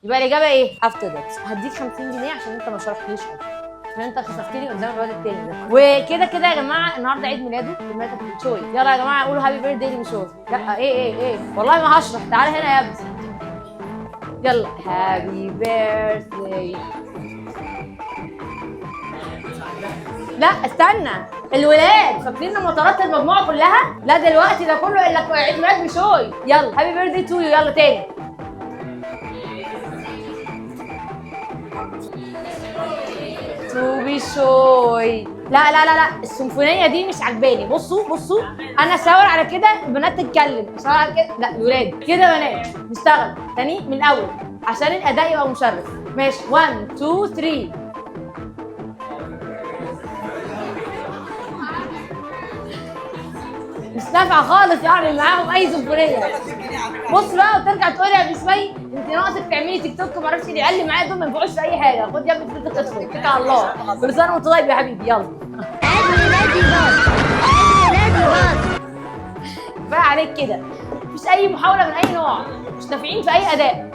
يبقى الاجابة ايه؟ after that. هديك 50 جنيه عشان انت ما شرحتليش، عشان انت خسفتني قدام الواد التاني ده. وكده كده يا جماعة النهارده عيد ميلاده، عيد ميلاد بيشوي. يلا يا جماعة قولوا happy birthday لبيشوي. لا ايه ايه ايه، والله ما هشرح. تعالى هنا يا ابني، يلا happy birthday. لا استنى، الولاد فاكرين لما طردت المجموعة كلها؟ لا دلوقتي ده كله الا عيد ميلاد بيشوي. يلا happy birthday to you. يلا تاني. to بيشوي. لا لا لا لا، السيمفونية دي مش عجباني. بصوا بصوا، انا شاور على كده البنات تتكلم، شاور على كده لا الولاد كده. بنات نشتغل تاني من الاول عشان الاداء يبقى مشرف. ماشي، 1 2 3. مش نافعة خالص يعني معاهم اي سيمفونية. بص بقى، وترجع تقول يا بشوي انت ناقصك تعملي تيك توك وما اعرفش ايه. العيال اللي معايا دول ما ينفعوش في اي حاجة. خد يا ابني فلوسك ادخل، اتكل على الله. كل سنة وانت طيب يا حبيبي. يلا عيد ميلادي باظ، عيد ميلادي باظ. كفاية عليك كده، مفيش اي محاولة من اي نوع، مش نافعين في اي اداء.